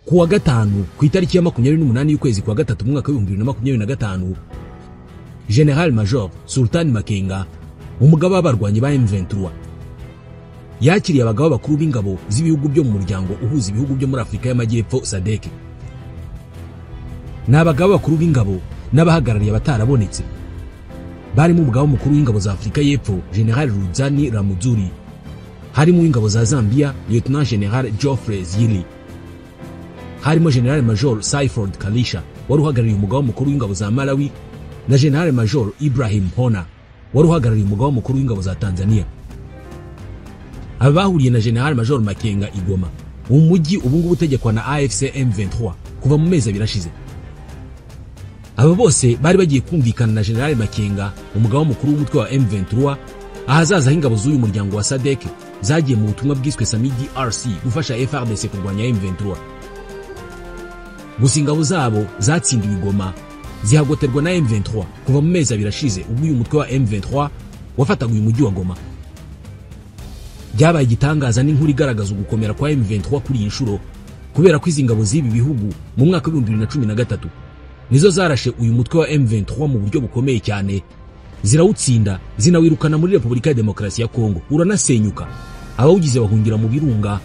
Ku wa gatanu, ku itariki ya 28 y'ukwezi kwa gatatu mu mwaka w'ibihumbi bibiri na makumyabiri na gatanu, General Major Sultan Makenga, umugaba w'abarwanyi ba M23, yakiriye abagaba bakuru b'ingabo z'ibihugu byo mu muryango uhuza ibihugu byo muri Afurika y'Amajyepfo SADC. Ni abagaba bakuru b'ingabo n'abahagarariye abatarabonetse, barimo umugaba mukuru w'ingabo za Afurika y'Epfo General Rudzani Ramudzuri, harimo uw'ingabo za Zambia Lieutenant General Geoffrey Zili, harimo General Major Saiford Kalisha wari uhagarariye umugaba mukuru w'ingabo za Malawi, na General Major Ibrahim Hona wari uhagarariye umugaba mukuru w'ingabo za Tanzania. Aba bahuriye na General Major Makenga i Goma, umujyi ubu ngubu utegekwa na AFC M23 kuva mu mezi abiri ashize. Aba bose bari bagiye kumvikana na General Makenga, umugaba mukuru w'umutwe wa M23, ahazaza h'ingabo z'uyu muryango wa SADC zagiye mu butumwa bwiswe SAMIDRC gufasha FARDC kurwanya M23. Gusa ingabo zabo zatsindiwe i Goma, zihagoterwa na M23 kuva mu mezi abiri ashize ubwo uyu mutwe wa M23 wafataga uyu mujyi wa Goma. Byabaye igitangaza n'inkuru igaragaza ugukomera kwa M23 kuri iyi nshuro, kubera ko izi ngabo z'ibi bihugu mu mwaka w'ibihumbi bibiri na cumi na gatatu nizo zarashe uyu mutwe wa M23 mu buryo bukomeye cyane, zirawutsinda zinawirukana muri Repubulika ya Demokarasi ya Kongo, uranasenyuka, abawugize bahungira mu birunga,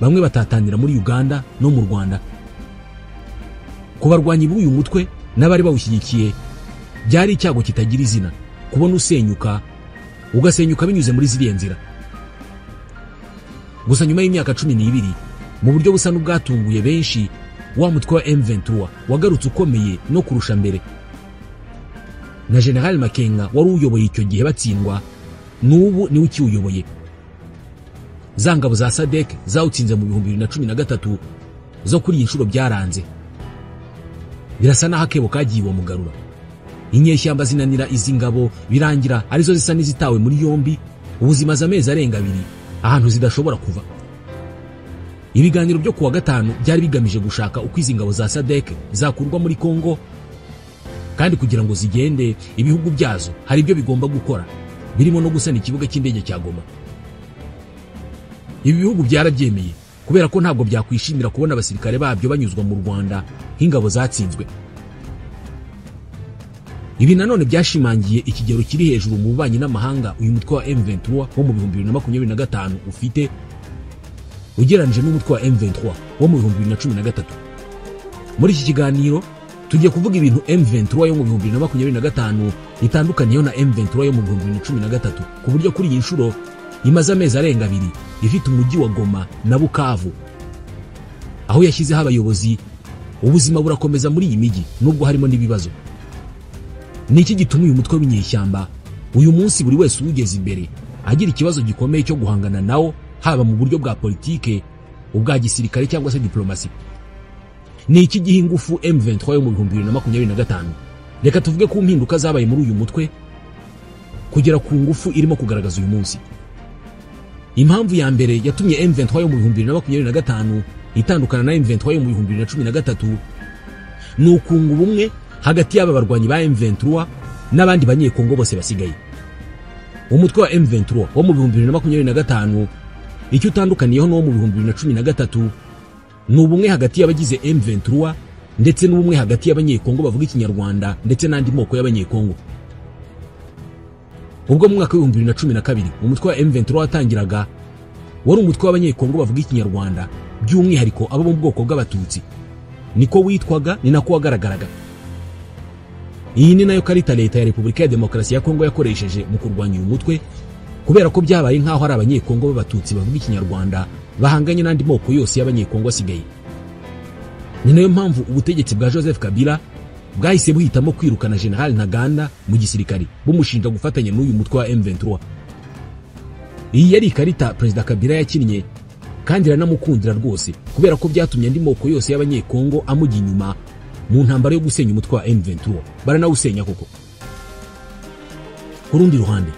bamwe batatanira muri Uganda no mu Rwanda. Ku barwanyi b'uyu mutwe n'abari bawushyigikiye byari icyago kitagira izina kubona usenyuka, ugasenyuka binyuze muri ziriya nzira. Gusa nyuma y'imyaka 12, mu buryo busa n'ubwatunguye benshi, wa mutwe wa M23 wagarutse ukomeye no kurusha mbere. Na General Makenga wari uyoboye icyo gihe batsindwa, n'ubu niwe ukiwuyoboye. Za ngabo za SADC zawutsinze mu bihumbi bibiri na cumi na gatatu zo kuri iyi nshuro byaranze. Birasa n'aho akebo kagiye iwa Mugarura. Inyeshyamba zinanira izi ngabo, birangira arizo zisa n'izitawe muri yombi, ubuzima amezi arenga abiri ahantu zidashobora kuva. Ibiganiro byo kuwa gatanu byari bigamije gushaka uko izi ngabo za SADC zakurwa muri Kongo, kandi kugira ngo zigende ibihugu byazo hari ibyo bigomba gukora, birimo no gusana ikibuga cy'indege cya Goma. Ibi bihugu byarabyemeye kubera ko ntabwo byakwishimira kubona abasirikare babyo banyuzwa mu Rwanda nk'ingabo zatsinzwe. Ibi nanone byashimangiye ikigero kiri hejuru mu bubanyi n'amahanga uyu mutwe wa M23 wo mu bihumbi bibiri na makumyabiri na gatanu ufite, ugereranije n'umutwe wa M23 wo mu bihumbi bibiri na cumi na gatatu. Muri iki kiganiro tugiye kuvuga ibintu M23 yo mu bihumbi bibiri na makumyabiri na gatanu itandukaniyeho na M23 yo mu bihumbi bibiri na cumi na gatatu, ku buryo kuri iyi nshuro imaze amezi arenga abiri ifite umujyi wa Goma na Bukavu, aho yashyizeho abayobozi. Ubuzima burakomeza muri iyi mijyi nubwo harimo n'ibibazo. Ni iki gituma uyu mutwe w'inyeshyamba uyu munsi buri wese uwugeze imbere agira ikibazo gikomeye cyo guhangana nawo, haba mu buryo bwa politike, ubwa gisirikare cyangwa se diplomasi? Ni iki giha ingufu M23 yo mu bihumbi bibiri na makumyabiri na gatanu? Reka tuvuge ku mpinduka zabaye muri uyu mutwe kugera ku ngufu irimo kugaragaza uyu munsi. Impamvu ya mbere yatumye M23 yo mu bihumbi bibiri na makumyabiri na gatanu itandukana na M23 yo mu bihumbi bibiri na cumi na gatatu ni ukunga ubumwe hagati y'aba barwanyi ba M23 n'abandi banyekongo bose basigaye. Umutwe wa M23 wo mu bihumbi bibiri na makumyabiri na gatanu icyo utandukaniyeho n'uwo mu bihumbi bibiri na cumi na gatatu ni ubumwe hagati y'abagize M23 ndetse n'ubumwe hagati y'abanyekongo bavuga Ikinyarwanda ndetse n'andi moko y'abanyekongo. Ubwo mu mwaka w'ibihumbi bibiri na cumi na kabiri umutwe wa M23 watangiraga, wari umutwe w'abanyekongo bavuga Ikinyarwanda, by'umwihariko abo mu bwoko bw'Abatutsi. Niko witwaga, ni nako wagaragaraga. Iyi ni nayo karita leta ya Repubulika ya Demokarasi ya Kongo yakoresheje mu kurwanya uyu mutwe, kubera ko byabaye nk'aho ari abanyekongo b'Abatutsi bavuga Ikinyarwanda bahanganye n'andi moko yose y'abanyekongo asigaye. Ni nayo mpamvu ubutegetsi bwa Joseph Kabila bwahise buhitamo kwirukana General Ntaganda mu gisirikare, bumushinja gufatanya n'uyu mutwe wa M23. Iyi yari ikarita Perezida Kabila yakinnye kandi iranamukundira rwose, kubera ko byatumye andi moko yose y'abanyekongo amujya inyuma mu ntambara yo gusenya umutwe wa M23. Baranawusenya koko. Ku rundi ruhande,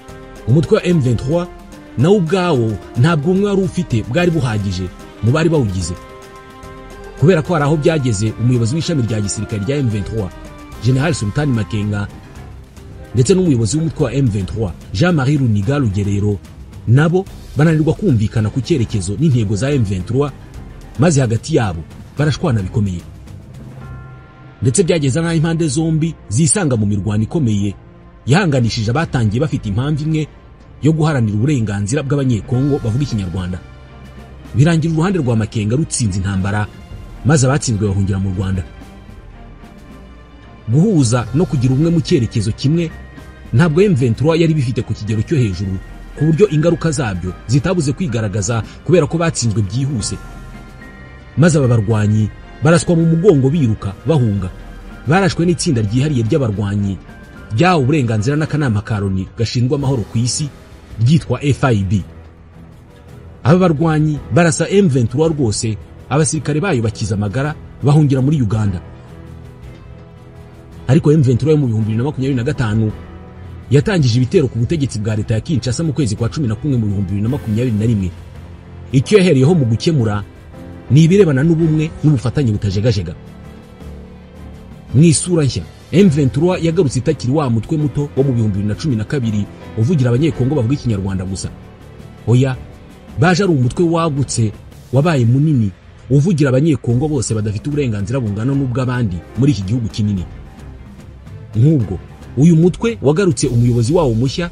umutwe wa M23 nawo ubwawo ntabwo umwe wari ufite bwari buhagije mu bari bawugize, kubera ko hari aho byageze umuyobozi w'ishami rya gisirikare rya M23 General Sultan Makenga ndetse n'umuyobozi w'umutwe wa M23 Jean-Marie Runiga Rugerero nabo bananirwa kumvikana ku cyerekezo n'intego za M23, maze hagati yabo Barashwana bikomeye, ndetse byageza n'aho impande zombi zisanga mu mirwano ikomeye yahanganishije abatangiye bafite impamvu imwe yo guharanira uburenganzira bw'Abanyekongo bavuga Ikinyarwanda. Birangira uruhande rwa Makenga rutsinze intambara, maze abatsinzwe bahungira mu Rwanda. Guhuza no kugira ubumwe mu cyerekezo kimwe ntabwo M23 yari bifite ku kigero cyo hejuru, ku buryo ingaruka zabyo zitabuze kwigaragaza kubera ko batsinzwe byihuse, maze aba barwanyi baraswa mu mugongo biruka bahunga. Barashwe n'itsinda ryihariye ry'abarwanyi ryahawe uburenganzira n'akanama ka Loni gashinzwe amahoro ku isi ryitwa FIB. Aba barwanyi barasa M23 rwose, abasirikare bayo bakiza amagara bahungira muri Uganda. Ariko M23 yo mu 2025 yatangije ibitero ku butegetsi bwa leta ya Kinshasa mu kwezi kwa 11 mu 2021. Icyo yahereyeho mu gukemura ni ibirebana n'ubumwe n'ubufatanye butajegajega. Mu isura nshya, M23 yagarutse itakiri wa mutwe muto wo mu 2012 uvugira Abanyekongo bavuga Ikinyarwanda gusa. Oya, baje ari umutwe wagutse wabaye munini uvugira Abanyekongo bose badafite uburenganzira bungana n'ubw'abandi muri iki gihugu kinini. Nk'ubwo uyu mutwe wagarutse umuyobozi wawo mushya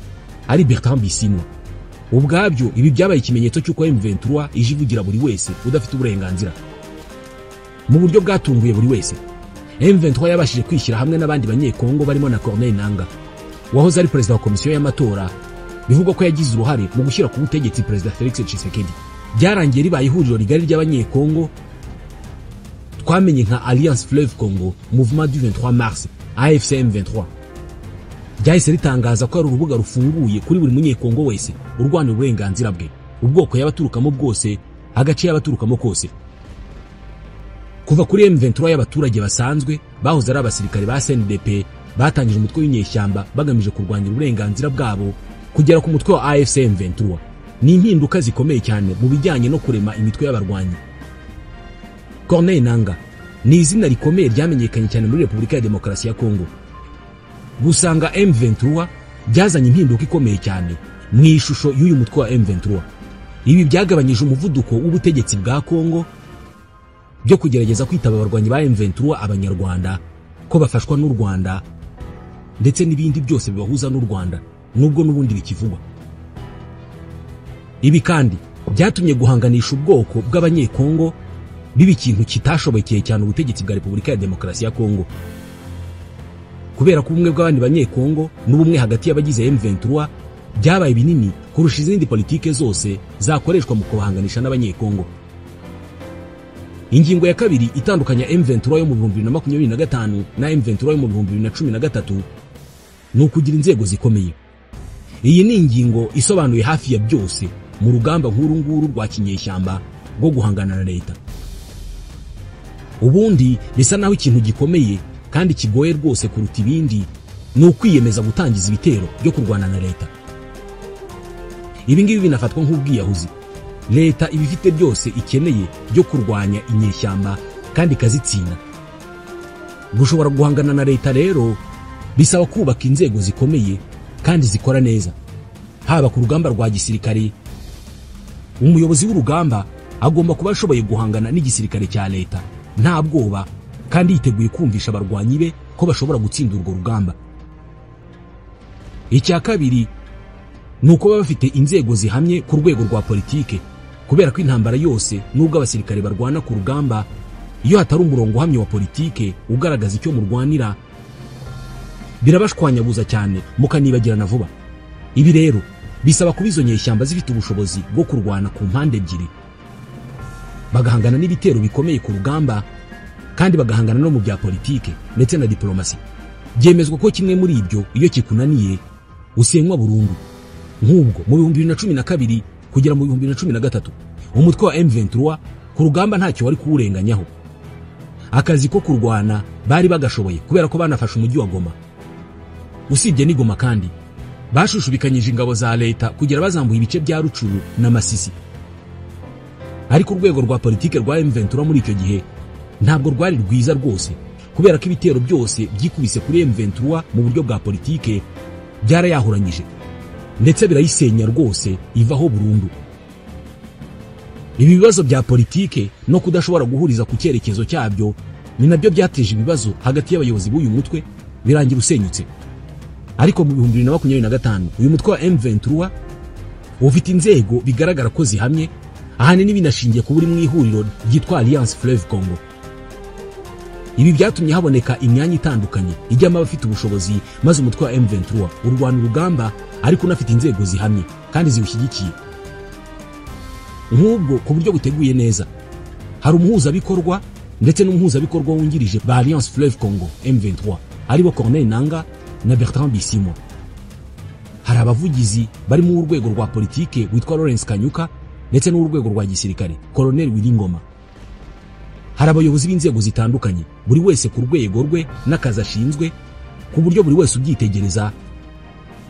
ari Bertrand Bisimwa. Ubwabyo ibi byabaye ikimenyetso cy'uko M23 ije ivugira buri wese udafite uburenganzira. Mu buryo bwatunguye buri wese, M23 yabashije kwishyira hamwe n'abandi Banyekongo barimo na Corneille Nangaa wahoze ari perezida wa komisiyo y'amatora, bivugwa ko yagize uruhare mu gushyira ku butegetsi perezida Felix Tshisekedi. Byarangiye ribaye ihuriro rigari ry'Abanyekongo twamenye nka Alliance Fleuve Congo Mouvement du 23 Mars AFC M23. Ryahise ritangaza ko ari urubuga rufunguye kuri buri Munyekongo wese urwanira uburenganzira bwe, ubwoko y'abaturukamo bwose, agace y'abaturukamo kose. Kuva kuri M23 y'abaturage basanzwe bahoze ari abasirikare ba CNDP batangije umutwe w'inyeshyamba bagamije kurwanira uburenganzira bwabo, kugera ku mutwe wa AFC M23, ni impinduka zikomeye cyane mu bijyanye no kurema imitwe y'abarwanyi. Corneille Nangaa ni izina rikomeye ryamenyekanye cyane muri Repubulika ya Demokarasi ya Kongo. Gusanga M23 byazanye impinduka ikomeye cyane mu ishusho y'uyu mutwe wa M23. Ibi byagabanyije umuvuduko w'ubutegetsi bwa Kongo byo kugerageza kwitaba abarwanyi ba M23 Abanyarwanda ko bafashwa n'u Rwanda ndetse n'ibindi byose bibahuza n'u Rwanda, nubwo n'ubundi bikivugwa. Ibi kandi byatumye guhanganisha ubwoko bw'Abanyekongo biba ikintu kitashobokeye cyane ubutegetsi bwa Repubulika ya Demokarasi ya Kongo, kubera ko ubumwe bw'abandi Banyekongo n'ubumwe hagati y'abagize M23 byabaye binini kurusha izindi politike zose zakoreshwa mu kubahanganisha n'Abanyekongo. Ingingo ya kabiri itandukanya M23 yo mu 2025 na M23 yo mu 2013 ni ukugira inzego zikomeye. Iyi ni ingingo isobanuye hafi ya byose mu rugamba nk'uru nguru rwa kinyeshyamba rwo guhangana na leta. Ubundi bisa naho ikintu gikomeye kandi kigoye rwose kuruta ibindi ni ukwiyemeza gutangiza ibitero byo kurwana na leta. Ibi ngibi binafatwa nk'ubwiyahuzi. Leta ibifite byose ikeneye byo kurwanya inyeshyamba kandi ikazitsinda. Gushobora guhangana na leta rero bisaba kubaka inzego zikomeye kandi zikora neza, haba ku rugamba rwa gisirikare. Umuyobozi w'urugamba agomba kuba ashoboye guhangana n'igisirikare cya leta nta bwoba, kandi yiteguye kumvisha abarwanyi be ko bashobora gutsinda urwo rugamba. Icya kabiri ni uko baba bafite inzego zihamye ku rwego rwa politike, kubera ko intambara yose nubwo abasirikare barwana ku rugamba, iyo hatari umurongo uhamye wa politike ugaragaza icyo murwanira birabashwanyaguza cyane mukanibagirana vuba. Ibi rero bisaba kuba izo nyeshyamba zifite ubushobozi bwo kurwana ku mpande ebyiri, bagahangana n'ibitero bikomeye ku rugamba kandi bagahangana no mu bya politike ndetse na diplomasi. Byemezwa ko kimwe muri ibyo iyo kikunaniye usenywa burundu. Nk'ubwo mu 2012 kugera mu 2013 umutwe wa M23 ku rugamba ntacyo wari kuwurenganyaho. Akazi ko kurwana bari bagashoboye kubera ko banafashe umujyi wa Goma. Usibye ni Goma kandi bashushubikanyije ingabo za leta kugera bazambuye ibice bya Rucuru na Masisi. Ariko urwego rwa politike rwa M23 muri icyo gihe ntabwo rwari rwiza rwose, kubera ko ibitero byose byikubise kuri M23 mu buryo bwa politike byarayahuranyije ndetse birayisenya rwose ivaho burundu. Ibi bibazo bya politike no kudashobora guhuriza ku cyerekezo cyabyo ni nabyo byateje ibibazo hagati y'abayobozi b'uyu mutwe, birangira usenyutse. Ariko mu 2025 uyu mutwe wa M23 ufite inzego bigaragara ko zihamye, ahanini binashingiye ku buri mu ihuriro ryitwa Alliance Fleuve Congo. Ibi byatumye haboneka imyanya itandukanye ijyamo abafite ubushobozi, maze umutwe wa M23 urwana urugamba ariko unafite inzego zihamye kandi ziwushyigikiye. Nk'ubwo ku buryo buteguye neza hari umuhuzabikorwa ndetse n'umuhuzabikorwa wungirije ba Alliance Fleuve Congo M23 aribo Corneille Nangaa na Bertrand Bisimwa. Hari abavugizi barimo urwego rwa politike witwa Lawrence Kanyuka ndetse n'urwego rwa gisirikare Colonel Willy Ngoma. Hari abayobozi b'inzego zitandukanye, buri wese ku rwego rwe n'akazi ashinzwe, ku buryo buri wese ubyitegereza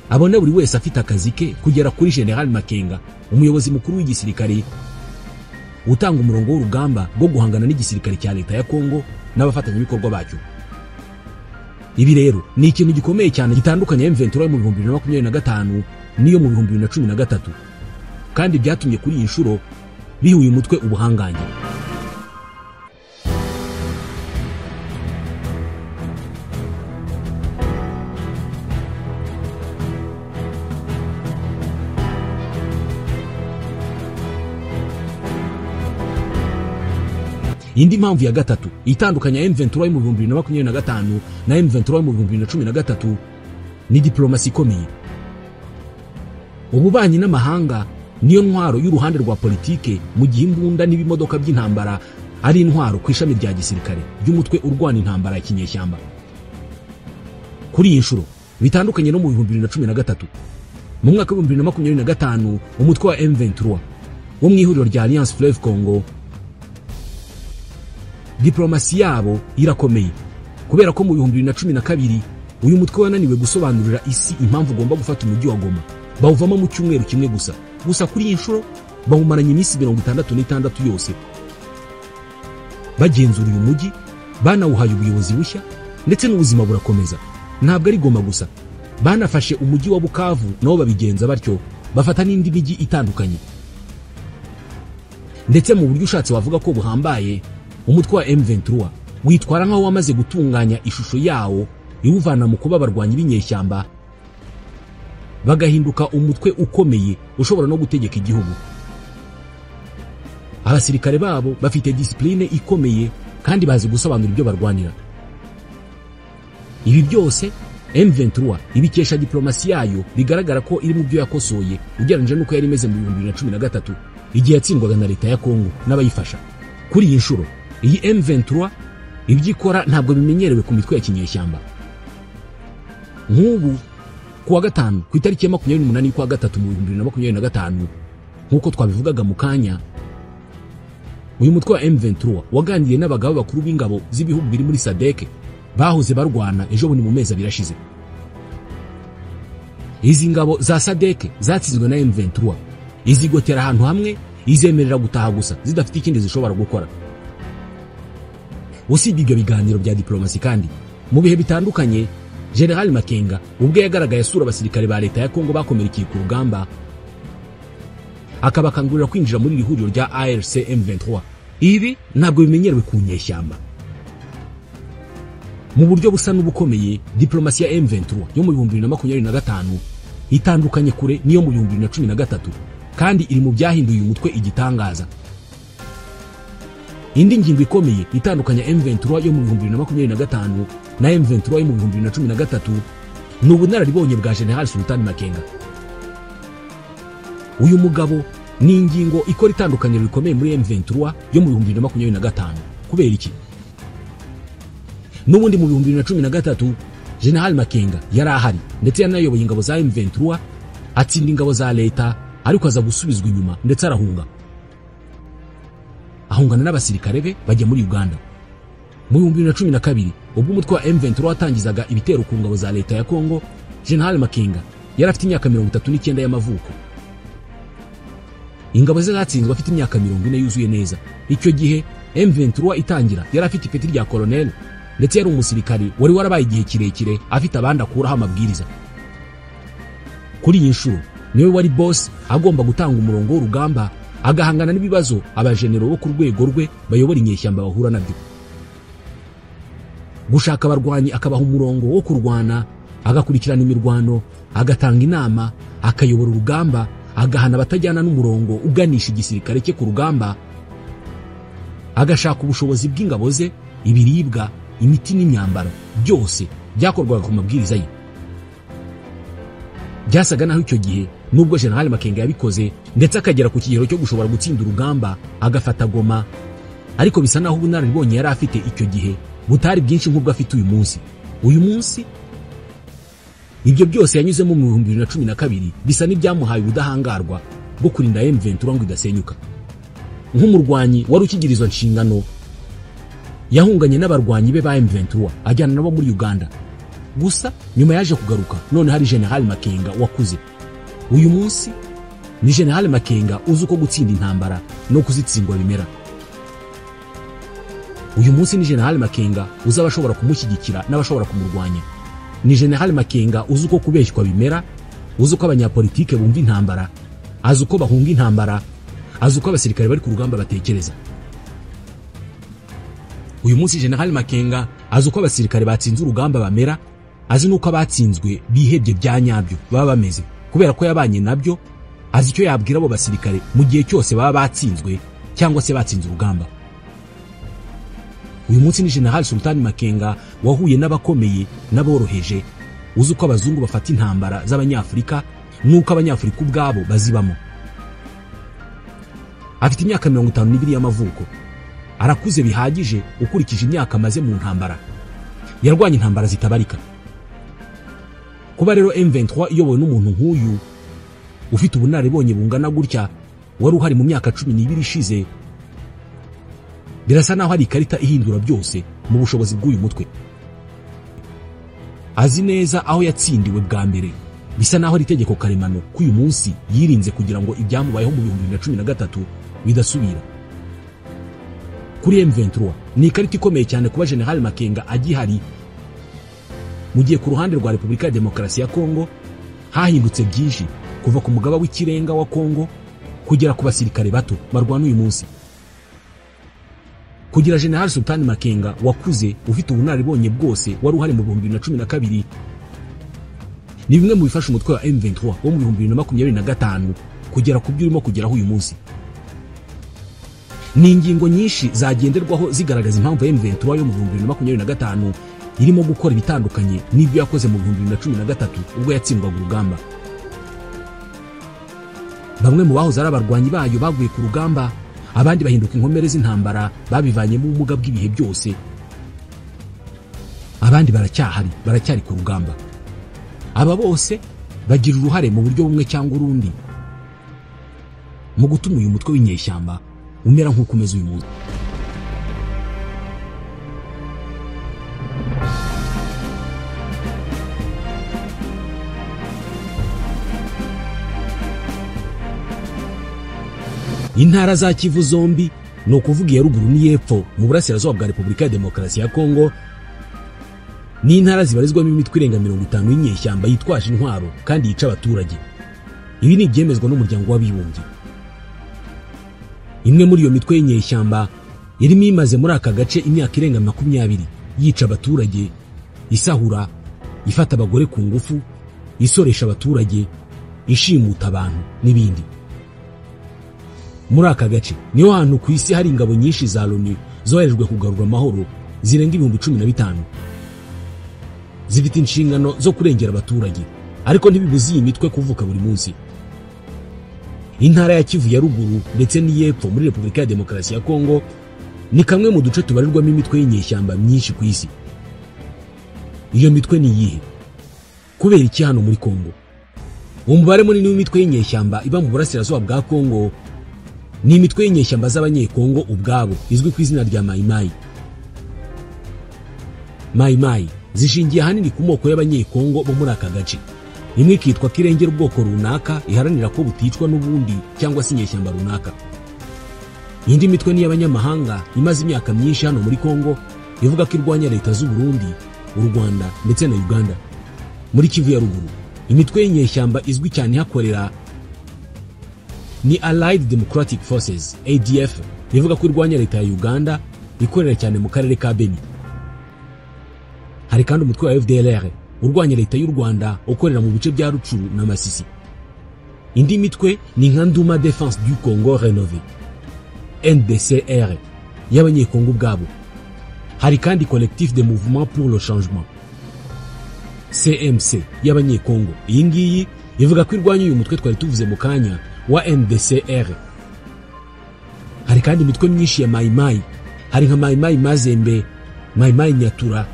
abona buri wese afite akazi ke, kugera kuri General Makenga, umuyobozi mukuru w'igisirikare utanga umurongo w'urugamba rwo guhangana n'igisirikare cya leta ya Kongo n'abafatanyabikorwa bacyo. Ibi rero ni ikintu gikomeye cyane gitandukanye M23 mu 2025 n'iyo mu 2013, kandi byatumye kuri iyi nshuro biha uyu mutwe ubuhangange. Indi mpamvu ya gatatu itandukanya M23 mu 2025 na M23 mu 2013 ni diplomasi ikomeye. Ububanyi n'amahanga niyo ntwaro y'uruhande rwa politike, mu gihe imbunda n'ibimodoka by'intambara ari intwaro ku ishami rya gisirikare ry'umutwe urwana intambara ya kinyeshyamba. Kuri iyi nshuro bitandukanye no mu 2013, mu mwaka wa 2025 umutwe wa M23 wo mu ihuriro rya Alliance Fleuve Congo, diplomasi yabo irakomeye, kubera ko mu 2012 uyu mutwe wananiwe gusobanurira isi impamvu ugomba gufata umujyi wa Goma, bawuvamo mu cyumweru kimwe gusa. Gusa kuri iyi nshuro bawumaranye iminsi 66 yose bagenzura uyu mujyi, banawuhaye ubuyobozi bushya ndetse n'ubuzima burakomeza. Ntabwo ari Goma gusa, banafashe umujyi wa Bukavu nabo babigenza batyo, bafata n'indi mijyi itandukanye. Ndetse mu buryo ushatse wavuga ko buhambaye, umutwe wa M23 witwara nkaho wamaze gutunganya ishusho yawo iwuvana mu kuba abarwanyi b'inyeshyamba bagahinduka umutwe ukomeye ushobora no gutegeka igihugu. Abasirikare babo bafite discipline ikomeye kandi bazi gusobanura ibyo barwanira. Ibi byose M23 ibikesha diplomasi yayo, bigaragara ko iri mu byo yakosoye ugereranyije n'uko yari imeze mu 2013 igihe yatsindwaga na leta ya Kongo n'abayifasha. Kuri iyi nshuro iyi M23 ibyo ikora ntabwo bimenyerewe ku mitwe ya kinyeshyamba. Nk'ubu kuwa gatanu ku itariki ya 28 y'ukwa gatatu mu 2025, nk'uko twabivugaga mu kanya, uyu mutwe wa M23 waganiriye n'abagabo bakuru b'ingabo z'ibihugu biri muri SADC bahoze barwana ejo bundi mu mezi abiri ashize. Izi ngabo za SADC zatsinzwe na M23, izigotera ahantu hamwe, izemerera gutaha gusa zidafite ikindi zishobora gukora. Usibye ibyo biganiro bya diplomasi kandi mu bihe bitandukanye, General Makenga ubwe yagaragaye asura abasirikare ba leta ya Kongo bakomerekeye ku rugamba, akabakangurira kwinjira muri iri huriro rya ARC M23. Ibi ntabwo bimenyerewe ku nyeshyamba. Mu buryo busa n'ubukomeye, diplomasi ya M23 yo mu 2025 itandukanye kure niyo mu 2013, kandi iri mu byahinduye uyu mutwe igitangaza. Indi ngingo ikomeye itandukanya M23 yo mu 2025 na M23 yo mu 2013 ni ubunararibonye bwa General Sultan Makenga. Uyu mugabo ni ingingo ikora itandukaniro rikomeye muri M23 yo mu 2025. Kubera iki? N'ubundi mu 2013 General Makenga yari ahari ndetse yanayoboye ingabo za M23, atsinda ingabo za leta, ariko aza gusubizwa inyuma ndetse arahunga. Ahungana n'abasirikare be bajya muri Uganda. Mu 2012 ubwo umutwe wa M23 watangizaga ibitero ku ngabo za leta ya Kongo, General Makenga yari afite imyaka 39 y'amavuko. Ingabo ze zatsinzwe afite imyaka 40 yuzuye neza. Icyo gihe M23 itangira yari afite ipeti rya colonel, ndetse yari umusirikare wari warabaye igihe kirekire afite abandi akuraho amabwiriza. Kuri iyi nshuro niwe wari boss, agomba gutanga umurongo w'urugamba Agahangana n'ibibazo abajenero bo ku rwego rwe bayobora inyeshyamba bahura nabyo. Gushaka abarwanyi akabaha umurongo wo kurwana, agakurikirana imirwano, agatanga inama, akayobora urugamba, agahana abatajyana n'umurongo uganisha igisirikare cye ku rugamba, agashaka ubushobozi bw'ingabo ze, ibiribwa, imiti n'imyambaro, byose byakorwaga ku mabwiriza ye. Byasaga naho icyo gihe nubwo General Makenga yabikoze ndetse akagera ku kigero cyo gushobora gutsinda urugamba agafata Goma, ariko bisa naho ubunararibonye yari afite icyo gihe butari bwinshi nk'ubwo afite uyu munsi. Uyu munsi ibyo byose yanyuzemo mu 2012 bisa n'ibyamuhaye ubudahangarwa bwo kurinda M23 ngo idasenyuka. Nk'umurwanyi wari ukigira izo nshingano, yahunganye n'abarwanyi be ba M23 ajyana nabo muri Uganda. Gusa nyuma yaje kugaruka, none hari General Makenga wakuze. Uyu munsi ni General Makenga uzi uko gutsinda intambara no kuzitsindwa bimera. Uyu munsi ni General Makenga uzi abashobora kumushyigikira n'abashobora kumurwanya. Ni General Makenga uzi uko kubeshywa bimera, uzi uko abanyapolitike bumva intambara, azi uko bahunga intambara, azi uko abasirikare bari ku rugamba batekereza. Uyu munsi General Makenga azi uko abasirikare batsinze urugamba bamera, azi nuko abatsinzwe bihebye bya nyabyo baba bameze, kubera ko yabanye nabyo, azi icyo yabwira abo basirikare mu gihe cyose baba batsinzwe cyangwa se batsinze urugamba. Uyu munsi ni General Sultan Makenga wahuye n'abakomeye n'aboroheje, uzi uko abazungu bafata intambara z'abanyafurika nuko abanyafurika ubwabo bazibamo. Afite imyaka 52 y'amavuko, arakuze bihagije ukurikije imyaka amaze mu ntambara. Yarwanye intambara zitabarika. Kuba rero M23 iyobowe n'umuntu nk'uyu ufite ubunararibonye bungana gutya, wari uhari mu myaka 12 ishize, birasa naho ari ikarita ihindura byose mu bushobozi bw'uyu mutwe. Azi neza aho yatsindiwe bwa mbere, bisa naho ari itegeko karemano ko uyu munsi yirinze kugira ngo ibyamubayeho mu 2013 bidasubira. Kuri M23 ni ikarita ikomeye cyane kuba General Makenga agihari, mu gihe ku ruhande rwa Repubulika ya Demokarasi ya Kongo hahindutse byinshi kuva ku mugaba w'ikirenga wa Kongo kugera ku basirikare bato barwana uyu munsi. Kugira General Sultan Makenga wakuze ufite ubunararibonye bwose wari uhari mu 2012 ni bimwe mu bifasha umutwe wa M23 wo mu 2025 kugera ku byo urimo kugeraho uyu munsi. Ni ingingo nyinshi zagenderwaho zigaragaza impamvu M23 yo mu 2025 irimo gukora ibitandukanye n'ibyo yakoze mu 2013 ubwo yatsindwaga urugamba. Bamwe mu bahoze ari abarwanyi bayo baguye ku rugamba, abandi bahinduka inkomere z'intambara babivanyemo ubumuga bw'ibihe byose, abandi baracyahari, baracyari ku rugamba. Aba bose bagira uruhare mu buryo bumwe cyangwa urundi mu gutuma uyu mutwe w'inyeshyamba umera nk'uko umeze uyu munsi. Intara za Kivu zombi, ni ukuvuga iya ruguru n'iyepfo mu burasirazuba bwa Repubulika ya Demokarasi ya Kongo, ni intara zibarizwamo imitwe irenga 50 y'inyeshyamba yitwaje intwaro kandi yica abaturage. Ibi ni ibyemezwa n'umuryango w'abibumbye. Imwe muri iyo mitwe y'inyeshyamba irimo imaze muri aka gace imyaka irenga 20 yica abaturage, isahura, ifata abagore ku ngufu, isoresha abaturage, ishimuta abantu n'ibindi. Muri aka gace niho hantu ku isi hari ingabo nyinshi za Loni zoherejwe kugarura amahoro zirenga 15,000. Zifite inshingano zo kurengera abaturage, ariko ntibibuza iyi mitwe kuvuka buri munsi. Intara ya Kivu ya ruguru ndetse n'iyepfo muri Repubulika ya Demokarasi ya Kongo ni kamwe mu duce tubarirwamo imitwe y'inyeshyamba myinshi ku isi. Iyo mitwe ni iyihe? Kubera iki hano muri Kongo? Umubare munini w'imitwe y'inyeshyamba iba mu burasirazuba bwa Kongo ni imitwe y'inyeshyamba z'abanyekongo ubwabo izwi ku izina rya Mai Mai. Mai Mai zishingiye ahanini ku moko y'abanyekongo bo muri aka gace. Imwe ikitwa kirengera ubwoko runaka iharanira ko buticwa n'ubundi cyangwa se inyeshyamba runaka. Indi mitwe ni y'abanyamahanga imaze imyaka myinshi hano muri Kongo ivuga ko irwanya leta z'u Burundi, u Rwanda ndetse na Uganda. Muri Kivu ya ruguru, imitwe y'inyeshyamba izwi cyane ihakorera Ni Allied Democratic Forces ADF, ivuga ko irwanya leta ya Uganda, ikorera cyane mu karere ka Beni. Hari kandi umutwe wa FDLR urwanya leta y'u Rwanda, ukorera mu bice bya Rucuru na Masisi. Indi mitwe ni nka Nduma Défense du Congo Rénové NDCR y'Abanyekongo ubwabo. Hari kandi Collectif de Mouvement pour le Changement CMC y'Abanyekongo. Iyi ngiyi ivuga ko irwanya uyu mutwe twari tuvuze mu kanya wa NDCR. Hari kandi imitwe myinshi ya Mai Mai. Hari nka Mai Mai Mazembe, Mai Mai Nyatura,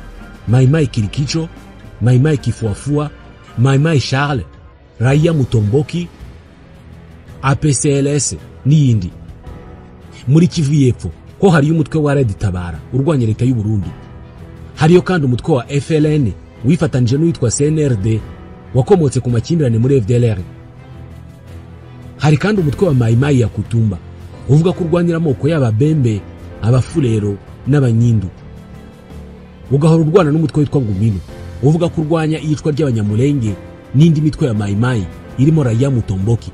Mai Mai Kirikicho, Mai Mai Kifuafua, Mai Mai Charles, Raia Mutomboki, APCLS n'iyindi. Muri Kivu y'Epfo ko hariyo umutwe wa Red Tabara urwanya leta y'u Burundi. Hariyo kandi umutwe wa FLN wifatanije n'uwitwa CNRD wakomotse ku makimbirane muri FDLR. Hari kandi umutwe wa Mai Mai ya Kutumba uvuga ko urwanira amoko y'Ababembe, Abafurero n'Abanyindu, ugahora urwana n'umutwe witwa Ngumino uvuga ko urwanya iyicwa ry'Abanyamulenge n'indi mitwe ya Mai Mai irimo Raia Mutomboki.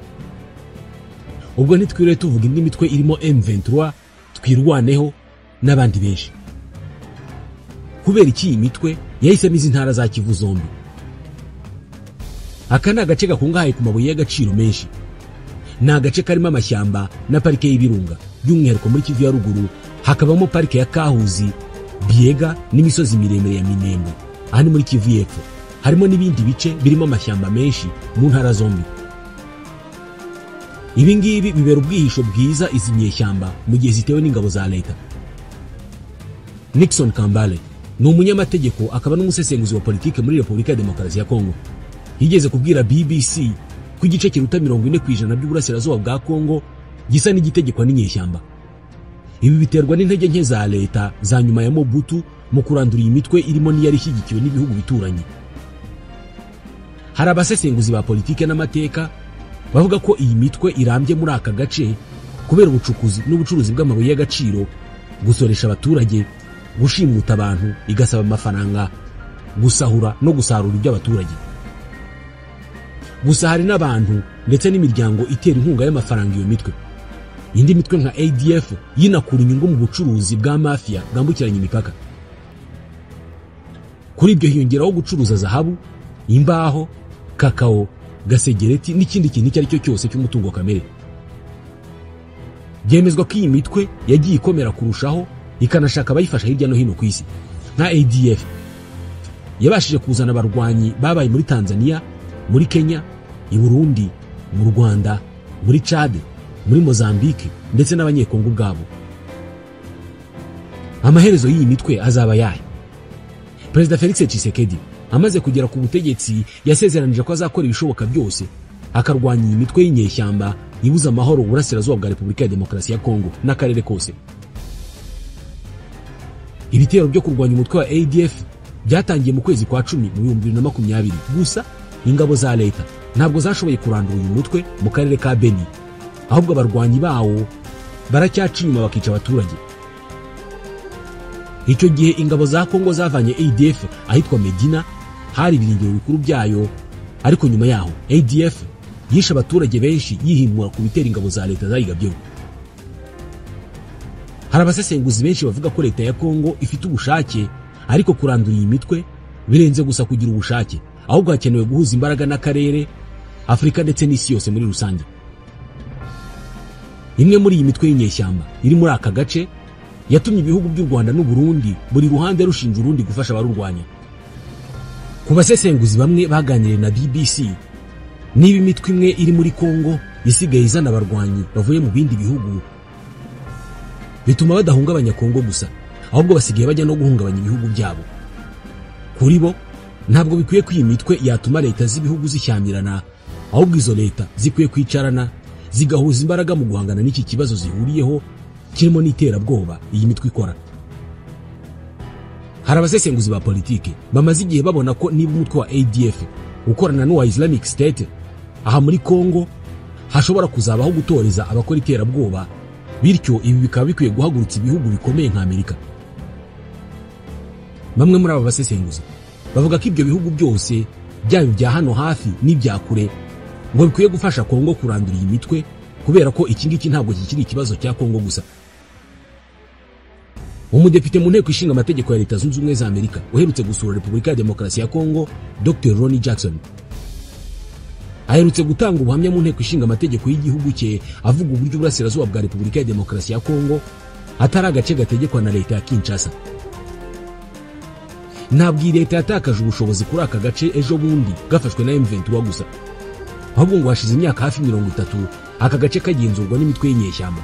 Ubwo ntitwiriwe tuvuga indi mitwe irimo M23, Twirwaneho n'abandi benshi. Kubera iki iyi mitwe yahisemo izi ntara za Kivu zombi? Aka ni agace gakungahaye ku mabuye y'agaciro menshi. Ni agace karimo amashyamba na parike y'ibirunga, by'umwihariko muri Kivu ya ruguru hakabamo parike ya Kahuzi, Biega n'imisozi miremire ya Minembwe. Aha ni muri Kivu y'Epfo. Harimo n'ibindi bice birimo amashyamba menshi mu ntara zombi. Ibi ngibi bibera ubwihisho bwiza izi nyeshyamba mu gihe zitewe n'ingabo za leta. Nixon Kambale ni umunyamategeko akaba n'umusesenguzi wa politike muri Repubulika ya Demokarasi ya Kongo. Yigeze kubwira BBC ko igice kiruta 40% by'uburasirazuba bwa Kongo gisa n'igitegekwa n'inyeshyamba. Ibi biterwa n'intege nke za leta za nyuma ya Mobutu mu kurandura iyi mitwe irimo n'iyari ishyigikiwe n'ibihugu bituranye. Hari abasesenguzi ba politike n'amateka bavuga ko iyi mitwe irambye muri aka gace kubera ubucukuzi n'ubucuruzi bw'amabuye y'agaciro, gusoresha abaturage, gushimuta abantu igasaba amafaranga, gusahura no gusarura iby'abaturage. Gusa hari n'abantu ndetse n'imiryango itera inkunga y'amafaranga iyo mitwe. Indi mitwe nka ADF yinakura inyungu mu bucuruzi bwa mafia bwambukiranya imipaka. Kuri ibyo hiyongeraho gucuruza zahabu, imbaho, kakao, gasegereti n'ikindi kintu icyo ari cyo cyose cy'umutungo kamere. Byemezwa ko iyi mitwe yagiye ikomera kurushaho ikanashaka abayifasha hirya no hino ku isi. Nka ADF yabashije kuzana abarwanyi babaye muri Tanzania, muri Kenya, i Burundi, mu Rwanda, muri Chad, muri Mozambique ndetse n'Abanyekongo ubwabo. Amaherezo y'iyi mitwe azaba yahe? Perezida Felix Tshisekedi amaze kugera ku butegetsi yasezeranije ko azakora ibishoboka byose akarwanya iyi mitwe y'inyeshyamba ibuza amahoro uburasirazuba bwa Repubulika ya Demokarasi ya Kongo n'akarere kose. Ibitero byo kurwanya umutwe wa ADF byatangiye mu kwezi kwa 10 mu 2020. Gusa ingabo za leta ntabwo zashoboye kurandura uyu mutwe mu karere ka Beni, ahubwo abarwanyi bawo baracyaca inyuma bakica abaturage. Icyo gihe ingabo za Kongo zavanye ADF ahitwa Medina, hari ibirindiro bikuru byayo, ariko nyuma yaho ADF yishe abaturage benshi yihimura ku bitera ingabo za leta zayigabyeho. Hari abasesenguzi benshi bavuga ko leta ya Kongo ifite ubushake, ariko kurandura iyi mitwe birenze gusa kugira ubushake, ahubwo hakenewe guhuza imbaraga n'akarere, Afurika ndetse n'isi yose muri rusange. Imwe muri iyi mitwe y'inyeshyamba iri muri aka gace yatumye ibihugu by'u Rwanda n'u Burundi buri ruhande rushinja urundi gufasha abarurwanya. Ku basesenguzi bamwe baganiriye na BBC, niba imitwe imwe iri muri Kongo isigaye izana abarwanyi bavuye mu bindi bihugu, bituma badahungabanya Kongo gusa, ahubwo basigaye bajya no guhungabanya ibihugu byabo. Kuri bo ntabwo bikwiye ko iyi mitwe yatuma leta z'ibihugu zishyamirana, ahubwo izo leta zikwiye kwicarana zigahuza imbaraga mu guhangana n'iki kibazo zihuriyeho kirimo n'iterabwoba iyi mitwe ikora. Hari abasesenguzi ba politike bamaze igihe babona ko niba umutwe wa ADF ukorana n'uwa Islamic State aha muri Kongo, hashobora kuzabaho gutoreza abakora iterabwoba, bityo ibi bikaba bikwiye guhagurutsa ibihugu bikomeye nka Amerika. Bamwe muri aba basesenguzi bavuga ko ibyo bihugu byose byaba ibya hano hafi n'ibya kure ngo bikwiye gufasha Kongo kurandura iyi mitwe kubera ko iki ngiki ntabwo kikiri ikibazo cya Kongo gusa. Umudepite mu nteko ishinga amategeko ya Leta Zunze Ubumwe za Amerika uherutse gusura Repubulika ya Demokarasi ya Kongo, Dr. Ronnie Jackson, aherutse gutanga ubuhamya mu nteko ishinga amategeko y'igihugu cye avuga uburyo uburasirazuba bwa Repubulika ya Demokarasi ya Kongo atari agace gategekwa na leta ya Kinshasa. Ntabwo iyi leta yatakaje ubushobozi kuri aka gace ejo bundi gafashwe na M23 gusa, ahubwo ngo hashize imyaka hafi 30 aka gace kagenzurwa n'imitwe y'inyeshyamba.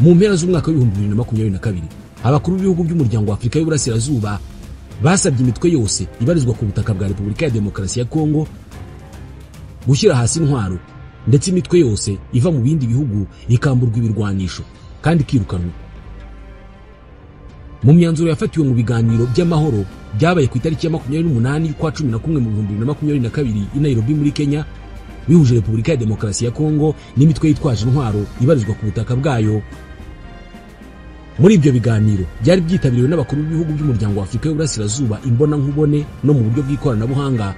Mu mpera z'umwaka wa 2022 abakuru b'ibihugu by'umuryango wa Afurika y'Uburasirazuba basabye imitwe yose ibarizwa ku butaka bwa Repubulika ya Demokarasi ya Kongo gushyira hasi intwaro, ndetse imitwe yose iva mu bindi bihugu ikamburwa ibirwanisho kandi ikirukanwa. Mu myanzuro yafatiwe mu biganiro by'amahoro byabaye ku itariki ya 28 y'ukwa 11 mu 2022 i Nairobi muri Kenya, bihuje Repubulika ya Demokarasi ya Kongo n'imitwe yitwaje intwaro ibarizwa ku butaka bwayo. Muri ibyo biganiro byari byitabiriwe n'abakuru b'ibihugu by'umuryango wa Afurika y'Uburasirazuba imbonankubone no mu buryo bw'ikoranabuhanga,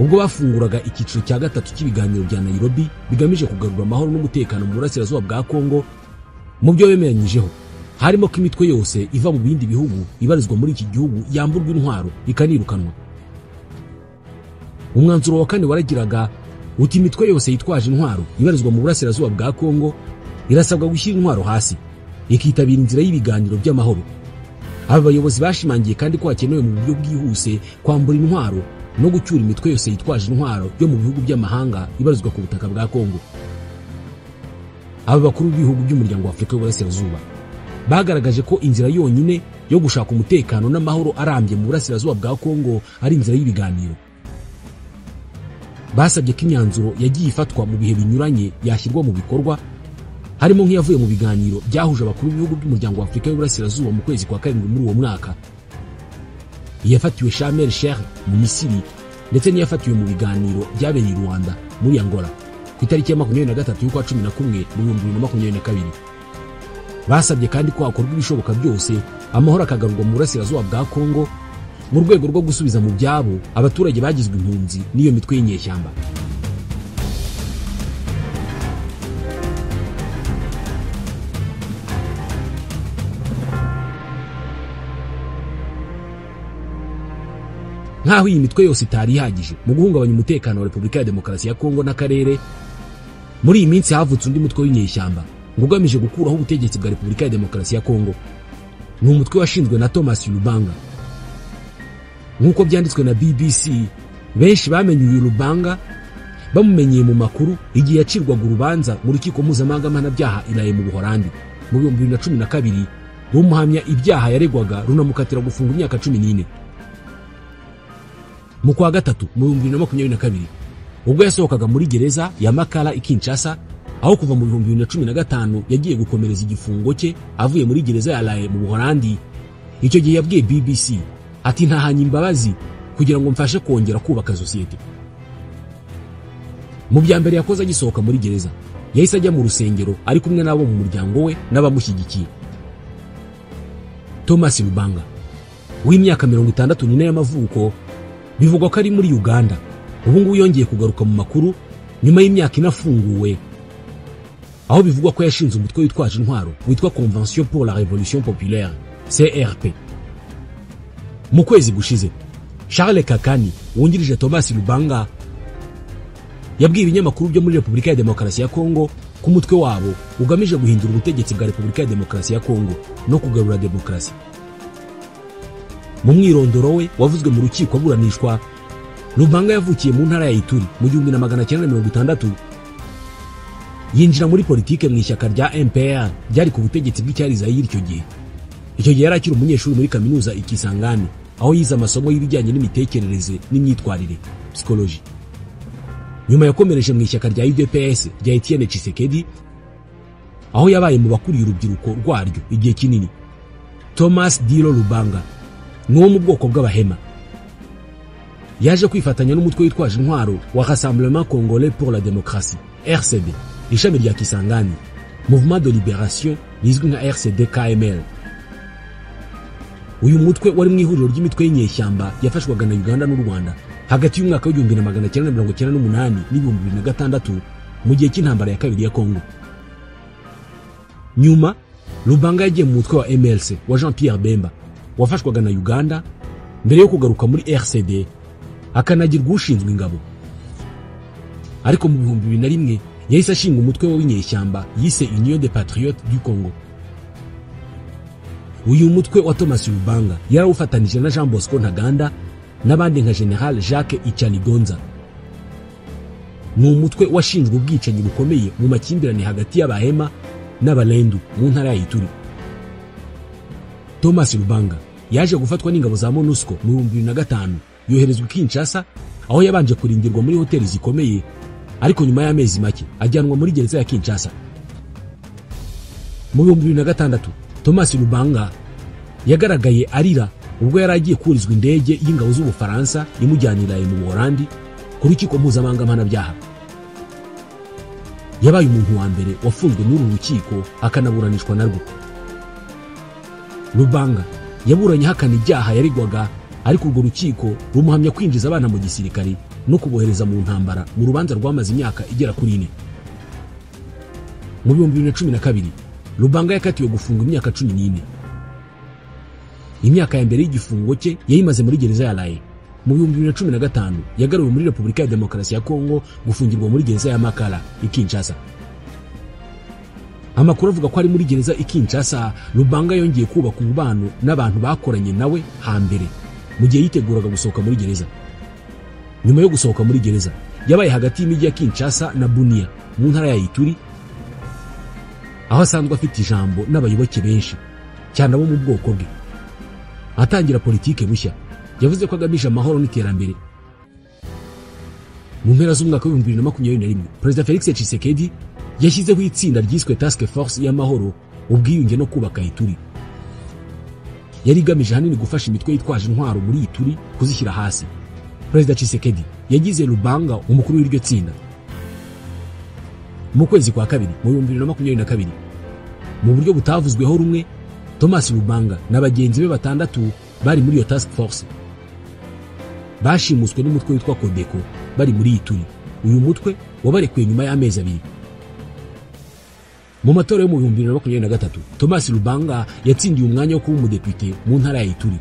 ubwo bafunguraga icyiciro cya gatatu cy'ibiganiro bya Nairobi bigamije kugarura amahoro n'umutekano mu burasirazuba bwa Kongo. Mu byo bemeranyijeho harimo ko imitwe yose iva mu bindi bihugu ibarizwa muri iki gihugu yamburwa intwaro ikanirukanwa. Umwanzuro wa kane waragiraga uti imitwe yose yitwaje intwaro ibarizwa mu burasirazuba bwa Kongo irasabwa gushyira intwaro hasi ikitabira inzira y'ibiganiro by'amahoro. Aba bayobozi bashimangiye kandi ko hakenewe mu buryo bwihuse kwambura intwaro no gucyura imitwe yose yitwaje intwaro yo mu bihugu by'amahanga ibarizwa ku butaka bwa Kongo. Aba bakuru b'ibihugu by'umuryango wa Afurika y'Uburasirazuba bagaragaje ko inzira yonyine yo gushaka umutekano n'amahoro arambye mu burasirazuba bwa Kongo ari inzira y'ibiganiro. Basabye ko imyanzuro yagiye ifatwa mu bihe binyuranye yashyirwa mu bikorwa, harimo nk'iyavuye mu biganiro byahuje abakuru b'ibihugu by'umuryango wa Afurika y'Uburasirazuba mu kwezi kwa karindwi muri uwo mwaka, iyafatiwe Sharm el Sheikh mu Misiri, ndetse n'iyafatiwe mu biganiro byabereye i Rwanda muri Angola ku itariki ya 23 y'ukwa 11 mu 2022. Basabye kandi ko hakorwa ibishoboka byose amahoro akagarurwa mu burasirazuba bwa Kongo mu rwego rwo gusubiza mu byabo abaturage bagizwe impunzi n'iyo mitwe y'inyeshyamba. Nkaho iyi mitwe yose itari ihagije mu guhungabanya umutekano wa Repubulika ya Demokarasi ya Kongo n'akarere, muri iyi minsi havutse undi mutwe w'inyeshyamba ngo ugamije gukuraho ubutegetsi bwa Repubulika ya Demokarasi ya Kongo. Ni umutwe washinzwe na Thomas Lubanga. Nk'uko byanditswe na BBC, benshi bamenye uyu Lubanga bamumenyeye mu makuru igihe yacirwaga urubanza mu rukiko mpuzamahanga mpanabyaha i Laye mu Buholandi mu 2012, rumuhamya ibyaha yaregwaga runamukatira gufunga imyaka 14. Mu kwa gatatu mu 2022 ubwo yasohokaga muri gereza ya Makala i Kinshasa, aho kuva mu 2015 yagiye gukomereza igifungo cye avuye muri gereza ya Laye mu Buholandi. Icyo gihe yabwiye BBC ati ntahanye imbabazi kugira ngo mfashe kongera kubaka sosiyete. Mu bya mbere yakoze agisohoka muri gereza, yahise ajya mu rusengero ari kumwe n'abo mu muryango we n'abamushyigikiye. Thomas Lubanga w'imyaka 64 y'amavuko bivugwa ko ari muri Uganda ubu ngubu yongeye kugaruka mu makuru nyuma y'imyaka inafunguwe, aho bivugwa ko yashinze umutwe witwaje intwaro witwa Convention pour la Révolution Populaire CRP. Mu kwezi gushize Charles Kakani wungirije Thomas Lubanga yabwiye ibinyamakuru byo muri Repubulika ya Demokarasi ya Kongo ko umutwe wabo ugamije guhindura ubutegetsi bwa Repubulika ya Demokarasi ya Kongo no kugarura demokarasi. Mu mwirondoro we wavuzwe mu rukiko aburanishwa, Lubanga yavukiye mu ntara ya Ituri mu 1960, yinjira muri politike mu ishyaka rya MPR ryari ku butegetsi bw'icyari Zaire icyo gihe. Icyo gihe yari akiri umunyeshuri muri kaminuza i Kisangani, aho yize amasomo y'ibijyanye n'imitekerereze n'imyitwarire psychology. Nyuma yakomereje mu ishyaka rya UDPS rya Etienne Tshisekedi, aho yabaye mu bakuriye urubyiruko rwaryo igihe kinini. Thomas Dilo Lubanga ni wo mu bwoko bw'abahema. Yaje kwifatanya n'umutwe witwaje intwaro wa Rassemblement Congolais pour la Démocratie RCD, ishami rya Kisangani, Mouvement de Libération rizwi nka RCD KML. Uyu mutwe wari mu ihuriro ry'imitwe y'inyeshyamba yafashwaga na Uganda n'u Rwanda Hagati y'umwaka w'1998 n'2006 mu gihe cy'intambara ya kabiri ya Kongo. Nyuma Lubanga yagiye mu mutwe wa MLC wa Jean Pierre Bemba wafashwaga na Uganda mbere yo kugaruka muri RCD akanagirwa ushinzwe ingabo. Ariko mu 2001 yahise ashinga umutwe w'inyeshyamba yise Union des Patriotes du Congo. Uyu mutwe wa Thomas Lubanga yarawufatanije na Jean Bosco Ntaganda n'abandi nka General Jacques Ichaligonza. Ni umutwe washinzwe ubwicanyi bukomeye mu makimbirane hagati y'Abahema n'Abalendu mu ntara ya Ituri. Thomas Lubanga yaje gufatwa n'ingabo za MONUSCO mu 2005 yoherezwa Kinshasa aho yabanje kurindirwa muri hoteli zikomeye, ariko nyuma y'amezi make ajyanwa muri gereza ya Kinshasa. Mu 2006 Thomas Lubanga yagaragaye arira ubwo yari agiye kurizwa indege y'ingabo z'Ubufaransa imujyanira mu Buholandi ku rukiko mpuzamahanga mpanabyaha. Yabaye umuntu wa mbere wafunzwe n'uru rukiko akanaburanishwa narwo. Lubanga yaburanye ahakana ibyaha yaregwaga, ariko urwo rukiko rumuhamya kwinjiza abana mu gisirikare no kubohereza mu ntambara mu rubanza rwamaze imyaka igera kuri 4. Mu 2012 Lubanga yakatiwe gufungwa imyaka 14. Imyaka ya mbere y'igifungo cye yayimaze muri gereza ya Lae. Mu 2015 yagaruwe muri Repubulika ya Demokarasi ya Kongo gufungirwa muri gereza ya Makala i Kinshasa. Amakuru avuga ko ari muri gereza i Kinshasa Lubanga yongeye kubaka umubano n'abantu bakoranye nawe hambere mu gihe yiteguraga gusohoka muri gereza. Nyuma yo gusohoka muri gereza yabaye hagati y'imijyi ya Kinshasa na Bunia mu ntara ya Ituri, aho asanzwe afite ijambo n'abayoboke benshi cyane abo mu bwoko bwe. Atangira politike bushya yavuze ko agamije amahoro n'iterambere. Mu mpera z'umwaka wa 2021 Perezida Felix Tshisekedi yashyizeho itsinda ryiswe Task Force y'amahoro, ubwiyunge no kubaka Ituri. Yari igamije ahanini gufasha imitwe yitwaje intwaro muri Ituri kuzishyira hasi. Perezida Tshisekedi yagize Lubanga umukuru w'iryo tsinda. Mu kwezi kwa kabiri mu 2022 mu buryo butavuzweho rumwe, Thomas Lubanga na bagenzi be batandatu bari muri iyo task force bashimuswe n'umutwe witwa Kodeko bari muri Ituri. Uyu mutwe wabarekuye nyuma y'amezi 2. Mu matora yo mu 2023 Thomas Lubanga yatsindiye umwanya wo kuba umudepite mu ntara ya Ituri,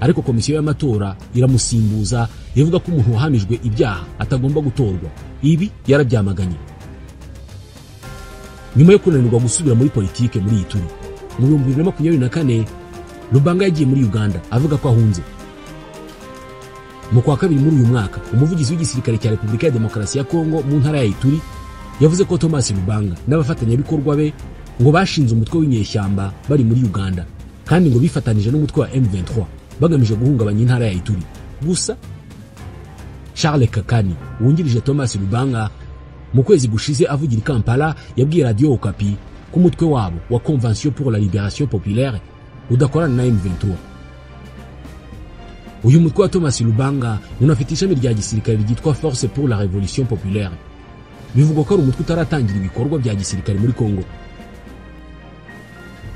ariko komisiyo y'amatora iramusimbuza ivuga ko umuntu wahamijwe ibyaha atagomba gutorwa. Ibi yarabyamaganye. Nyuma yo kunanirwa gusubira muri politike muri Ituri mu 2024 Lubanga yagiye muri Uganda avuga ko ahunze. Mu kwa kabiri muri uyu mwaka umuvugizi w'igisirikare cya Repubulika ya Demokarasi ya Kongo mu ntara ya Ituri yavuze ko Thomas Lubanga n'abafatanyabikorwa be ngo bashinze umutwe w'inyeshyamba bari muri Uganda kandi ngo bifatanije n'umutwe wa M23 bagamije guhungabanya intara ya Ituri. Gusa Charles Kakani wungirije Thomas Lubanga mu kwezi gushize avugira i Kampala yabwiye Radio Okapi ko umutwe wabo wa Convention pour la Libération Populaire udakorana na M23. Uyu mutwe wa Thomas Lubanga unafite ishami rya gisirikare ryitwa Force pour la Révolution Populaire. Bivugwa ko ari umutwe utaratangira ibikorwa bya gisirikare muri Kongo.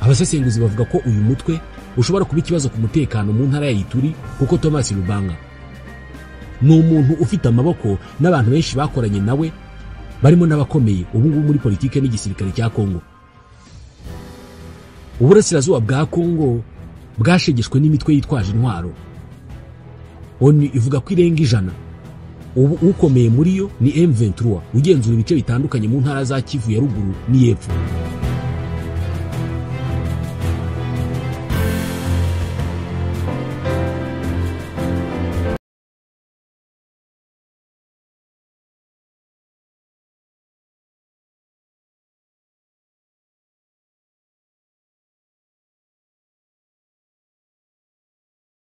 Abasesenguzi bavuga ko uyu mutwe ushobora kuba ikibazo ku mutekano mu ntara ya Ituri kuko Thomas Lubanga ni umuntu ufite amaboko n'abantu benshi bakoranye nawe barimo n'abakomeye ubu ngubu muri politike n'igisirikare cya Kongo. Uburasirazuba bwa Kongo bwashegeshwe n'imitwe yitwaje intwaro. ONU ivuga ko irenga 100. Ubu ukomeye muri yo ni M23 ugenzura ibice bitandukanye mu ntara za Kivu ya ruguru n'iyepfo.